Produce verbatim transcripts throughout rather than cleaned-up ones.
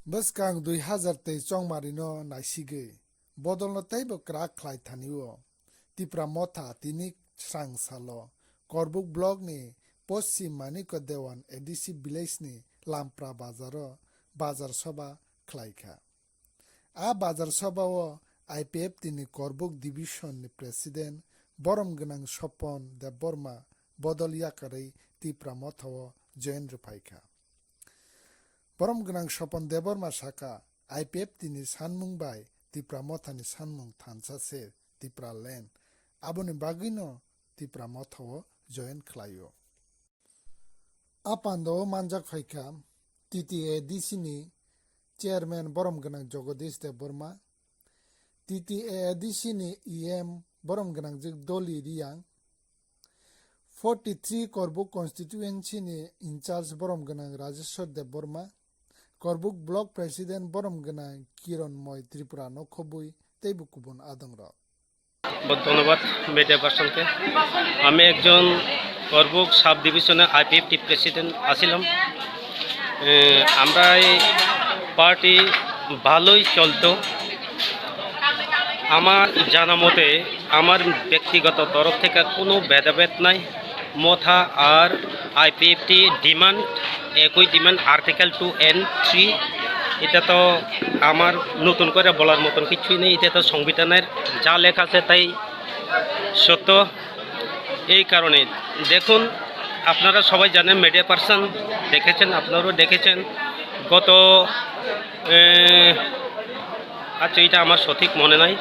Bwskang dui hazar tei chongmarino naisigwi bodolno teibo kwrak khlai thani-o Tipra Motha tini srang salo Korbuk blockni Poschim Manikya Dewan A D C village-ni Lampra bazaro bazar soba khlaikha. A bazar sobao I P F T ni Korbuk division ni president borom gwnang Sopon Debbarma bodol yakarwi Tipra Motha o join rwphaikha. Borom gwnang Sopon Debbarma sakha, I P F T ni sanmung bai Tipra Motha ni sanmung thansa se Tipra land, aboni bagwino Tipra Motha o join khlaio. A pandao manjak phaikha T T A D C ni chairman borom gwnang Jagadish Debbarma, T T A D C ni E M borom gwnangjwk Dolly Reang, forty three Korbuk constituency ni in charge borom gwnang Rajeshwar Debbarma, Korbuk block president borom gwnang Kiron Moy Tripura no khobwi teibo kubun adongrok. ধন্যবাদ মিডিয়া পার্সনকে। আমি একজন করবুক সাব ডিভিশনের IPFT president আছিলাম। এ, আমরা এই পার্টি ভালোই চলতো। আমার জানা মতে আমার ব্যক্তিগত তরফ থেকে কোনো ভেদাভেদ নাই। মথা আর আইপিএফটি ডিমান্ড, একই demand, article two and three. এটা তো আমার নতুন করে বলার মতন কিছুই নেই, এটা তো সংবিধানের যা লেখা আছে তাই সত্য। এই কারণে দেখুন, আপনারা সবাই জানেন, মিডিয়া পার্সন দেখেছেন, আপনারাও দেখেছেন, গত এ, আচ্ছা, এটা আমার সঠিক মনে নাই।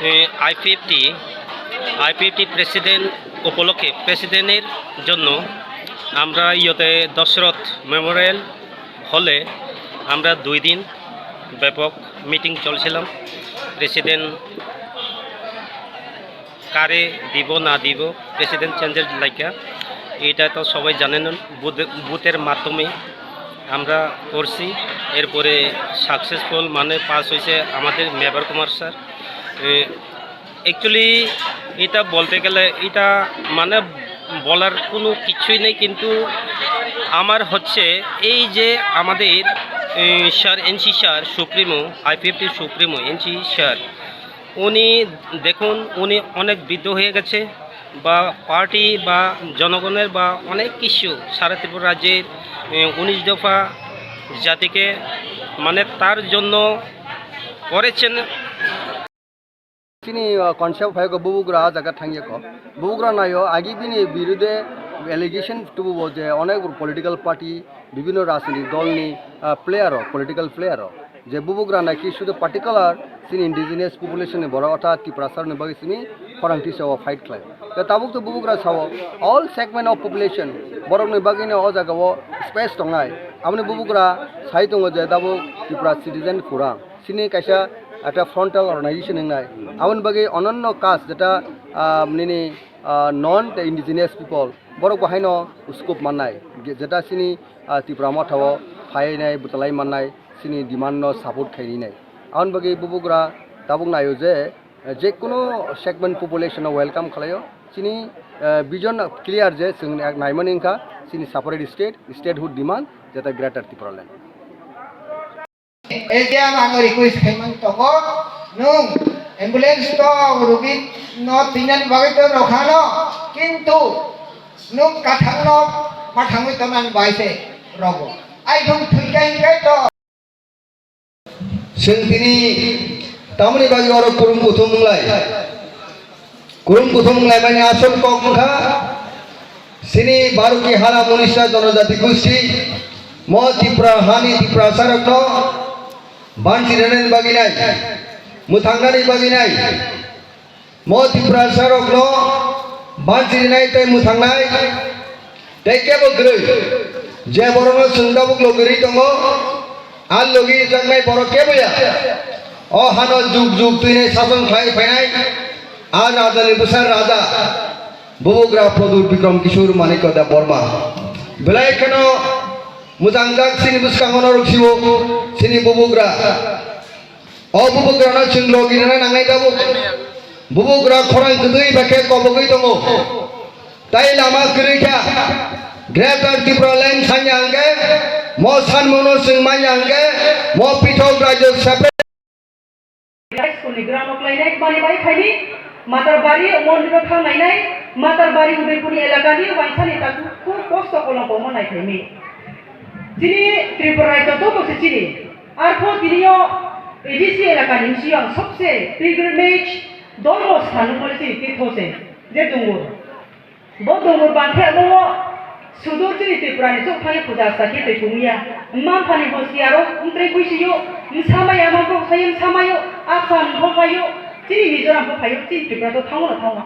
এ, আইপিএফটি, আইপিএফটি প্রেসিডেন্ট উপলক্ষে, প্রেসিডেন্টের জন্য আমরা ইয়েতে দশরথ মেমোরিয়াল হলে আমরা দুই দিন ব্যাপক মিটিং চলছিলাম। প্রেসিডেন্ট কারে দিব না দিব, প্রেসিডেন্ট চেঞ্জের লাইকা, এটা তো সবাই জানেন। বুথ, বুথের মাধ্যমে আমরা করছি। এরপরে সাকসেসফুল মানে পাস হয়েছে আমাদের মেবার কুমার স্যার। অ্যাকচুয়ালি এটা বলতে গেলে এটা মানে বলার কোনো কিছুই নেই, কিন্তু আমার হচ্ছে এই যে আমাদের এ, sir, N C sir supremo, I P F T supremo N C sir, উনি দেখুন, উনি অনেক বৃদ্ধ হয়ে গেছে, বা পার্টি বা জনগণের বা অনেক কিছু সারা ত্রিপুরা রাজ্যের এ, উনিশ দফা জাতিকে মানে তার জন্য করেছেন। Chini, uh, concept phaiko bubugra ah jaga thangyako. Bubugra naio agi bini birude allegation tubuo je onek political party, bibhinno rajnitik dolni, uh, player rok, political player rok. Je bubugra naiki sudu particular chini indigenous population ni borok otha Tiprasa rokni bagwi chini khorang tisao fight khlai. Tei tabuk to bubugra sao all segment of population borokni bagwino o jagao space tongnai. Aboni bubugra sai tongo je tabuk Tripura citizen khorang. Chini kaisa ekta frontal organization wngnai. Aboni bagwi ononno caste jeta, ah, nini, ah, non tei indigenous people borok bo haino scope mannai. Je-, jeta chini, ah, Tipra Motha o phainai bwtalai mannai, chini demand no support khainai. Aboni bagwi bubugra tabuk naio je, eh, je kuno segment population no welcome khlaio. Chini, eh, vision clear je chwng naimani wngkha chini separate state, statehood demand, jeta Greater Tipraland. L T M ano request khaimani tongo, nwng ambulance to rugi no twinani bagwi to rwkhano, kintu nwng kathang no mathangwi tongnani bai se rogo. Ai thung thwikha hinkhai to. Chwng tini tamoni bagwi oro kurum kuthum wnglai. Kurum kuthum wnglaimani asol kok wngkha, chini Baruki hala Munisa Jonojati Gusti, mo Tipra hani Tiprasa rokno banchi rwnani bagwi nai, mwthangnani bagwi nai, mo Tiprasa rokno banchi rwnai tei mwthangnai. Tei kebo kwrwi, je borokno chwng tabuk logi rwi tongo, a logi rwjaknai borok kebo ya. O hano jug jug twinai sason khlai phainai, a rajani bwsa raja, bubugra Pradyut Bikram Kishore Manikya Debbarma. Belai kheno mwtangjak chini bwskango norok sio, chini bubugra. O bubugrano chwng logi rwna nangnai tabuk. Bubugra khorang kwtwi bai khe kobogwi tongo. Tai lama kwrwi kha. Greater Tipraland sanya hwnkhe Mo sanmano chwng manya hwnkhe mo pithok rajyo separate. High school ni ground o klainai mani bai phaini Matarbari mondiro thang nainai, Matarbari Udaipurni elakani waisani takhuk kosto kolongkoma naiphaimi. Chini Tripura rajyo joto se chini. Arpho tini o A D C elakani bisi ang sobse pilgrimage dormo sthan wngmani chini tirtho se, je Dungur. Bo Dungur bangkhe abo sudur chini Tripura ni chukthani puja sa khe twi pungya. Mma phani bo siyaro wngtrei bui siyo, msa maya ma bo sayo, msa mayo, Assam bo phaio, chini Mizoram bo phaio, chini Tripura to thango na thango.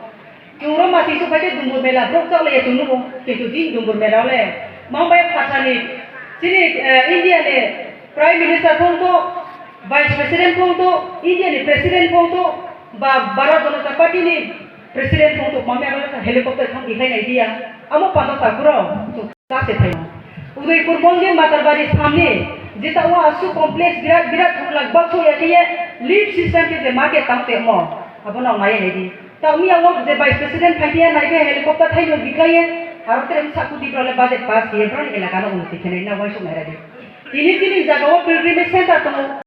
Chwng ro masi sukhaikhe Dumbur Mela borok chaklaiya chwng nugo, kintu din Dumbur Mela le mang bai phathani chini, eh, India ni Prime Minister phone to, Vice President phone to, India ni President phone to, ba Bharat Janata Party ni President phone to, mami aro helicopter thang ikhai nai dia, amo panda takuro chwng kase thaio. Udaipur Mondir Matarbari samni jeta o asu complex birat birat thung lak bakso ya khe lift system khe je market tang te mo, abo nang nai nai di. Tamni abo je Vice President phai phiya nai khe helicopter thai no biklai ye, aro tere bwsa kuti brale budget pass khiye brani elaka no unnoti khenai na waisuk nai radi. Tini tini jaga o pilgrimage center tongo.